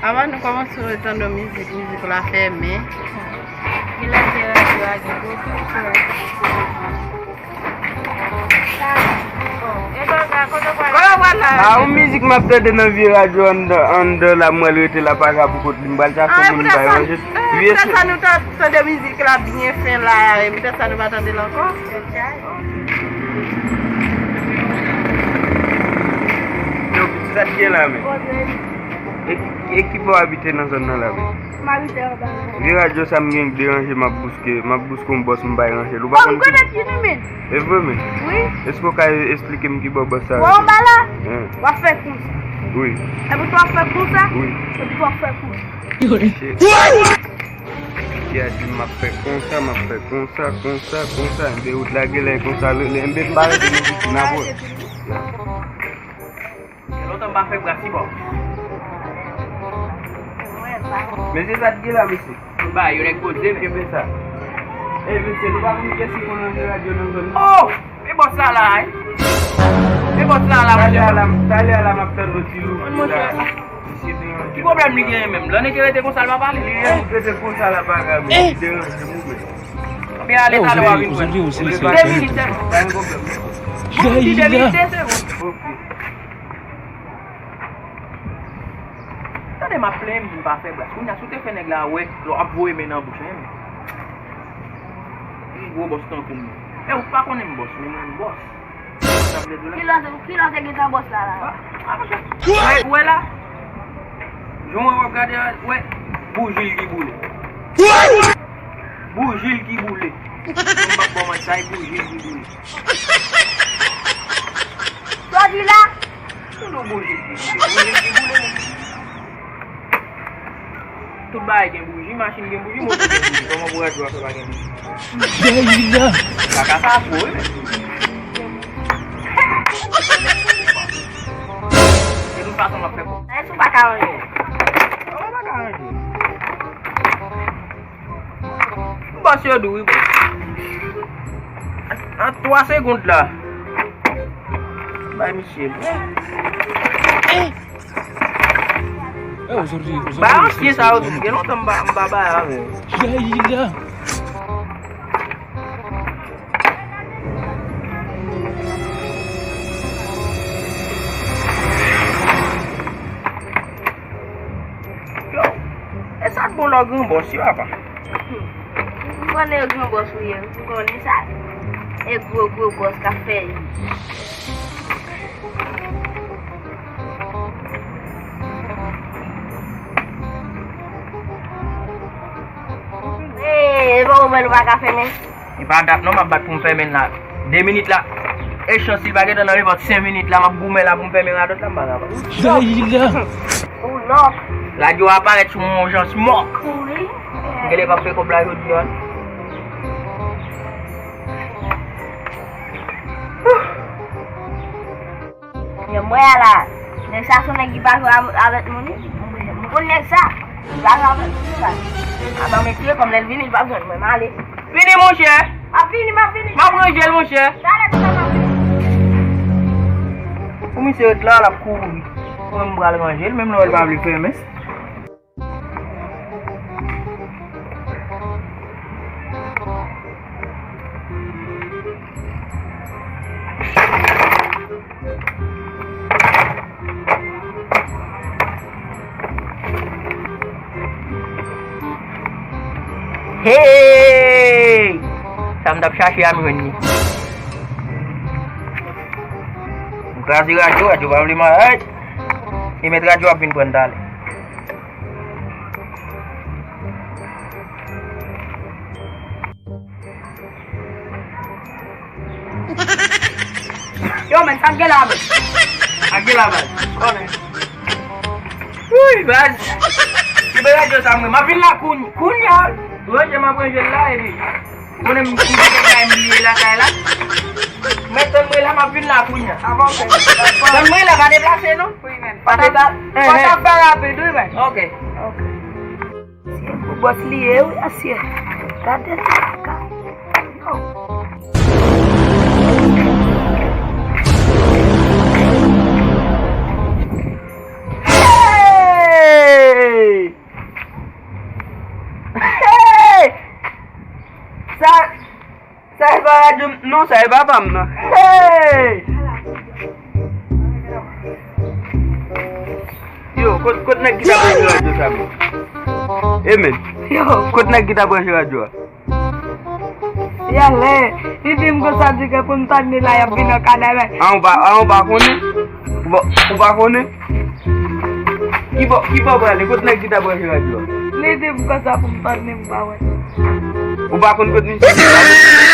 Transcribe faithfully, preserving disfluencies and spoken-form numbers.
Avan nou kòmanse tande mizik, mizik la fèmen. Kilè se radyo a gen gwo kè. A, yon mizik m ap tande nan vye radyo anndan, anndan la, m wè l rete la pa ka pou kont li, m pral chache moun bay manje. Vye se sa nou ta tande mizik la byen fen la, e poutèt sa nou pa tande l ankò. Yo, pitit sa t gen la, men. E, e ki bò w abite nan zòn nan la, men? M abite anba la. Vye radyo sa m gen k deranje, m ap bouske, m ap bouske yon bòs m bay ranje l. Ou pa konn ki. E vre, men? Wi. Èske w ka esplike m ki bò bòs sa ye? Wè anba la? Hen. W ap fè konsa. Wi. Epi w ap fè konsa. Wi. Epi w ap fè konsa. Ki a di m ap fè konsa, m ap fè konsa, konsa, konsa. Enben, ou t lage lè konsa, lè, lè, enben, m pa rete nan pitit nan vòl. Gen lontan m pa fè bra si fò. Mesye, sa t gen la, mesye? Tout bagay, yon nèg poze, mesye. Enben sa. Ey, mesye, nou pa konn kiyès ki konn ranje radyo nan zòn nan. Oh! E bòs la la, wi. E bòs la la, monchè. Talè a la, talè a la, m ap tann yon ti lou. Monchè. Ki pwoblèm li genyen menm? Lè nèg rete konsa, l pa pale. Li rete konsa, l ap pale, men li deranje m, wi, men. Anben ale talè w a vin pran. De minit sèlman. Pa gen pwoblèm. Yon ti de minit, de segonn. Ok. Tande, m ap plenyen m di m pa fè bras. Kounye a, si w te fè nèg la wè, lè w ap voye men nan bouch, hein. Yon gwo bòs tankou m. E ou pa konnen m bòs, men mwen m bòs. Kilè w te, kilè w te gentan bòs la, la? Ah, ah, monchè. Ou wè, ou wè la? Jan w wè w ap gade a, ou wè? Bouji l ki boule. Bouji l ki boule. M p ap ba w manti, sa e bouji l ki boule. Sa w di la? Tout bouji ki boule, bouji ki boule, men. Tout bagay gen bouji, machin gen bouji, moto gen bouji. Kòman pou radyo a fè pa gen bouji? Dayila! Kaka sa fo, wi, men. De tout fason, m ap fè kòb. Èske w pa ka ranje? Kòman pa ka ranje? Bòs yo dou, wi, bòs. An twa segond la. Bay misye. Bay ansyen sa yo tou. Gen lontan m pa, m pa bay avè yo. Yo, e sa k bon lè w gran bòs, wi, papa. M konnen yo gran bòs ou ye, m konnen sa. E gwo, gwo bòs k ap fè. Ee, e pa ou menm ou pa ka fèmen? E pa dat non m ap bat pou m fèmen l la. De minit la. E chans li pa gentan nan nenpòt senk minit la, m ap goumen la pou m fèmen radòt la, m pa kapab. Dayila! Ou lòk. Radyo a parèt sou mwen yon jan smòk. Wi. M genlè p ap fè kòb la jodi a. Wouh. Men mwen la, nèg sa se yon nèg ki pa jwe avè-, avèk moun, wi. Mwen konn nèg sa, li pa jwe avèk moun, wi, la. Apa m retire kòm lè l vini, li p ap jwenn mwen, m ale. Vini, monchè. M ap vini, m ap vini. M ap ranje l, monchè. Talè, talè, m ap vini. Pou misye ret la, l ap kouri. Mwen, m pral ranje l, menm lè w wè l pa vle fèmen. Hey! Sa m t ap chache a, m jwenn li. M kraze radyo, radyo pa vle marye. E mèt radyo ap vin pran talè. Yo, men, sa k gen la, men? Sa k gen la, baz? Konnen. Wi, baz. Ki bagay yo sa, mwen? M ap vin la kounye, kounye a. Ranje, m ap ranje la, epi. Konnen m, m gen kèk bagay m bliye lakay la. Mèt tann mwen la, m ap vin la kounye a. Tann mwen la, pa deplase, non. Wi, men. Pa deplase. Fò ta fè rapid, wi, men. Ok. Ok. Se gwo bòs li ye, wi, asye. Gade sa, kaka. Yo. Hey! Radyo m, non, sa e papa m nan. Hey! Yo, kot, kot nèg ki ta branche radyo sa, menm? E men. Yo. Kot nèg ki ta branche radyo a? Yalè, li di m konsa di ke pou m tann li la, y ap vin nan kadavè. An, ou pa, an, ou pa konnen? Ou pa, ou pa konnen? Ki bò, ki bò prale? Kot nèg ki ta branche radyo a? Li di m konsa pou m tann li, m pa wè. Ou pa konn kot misye ye?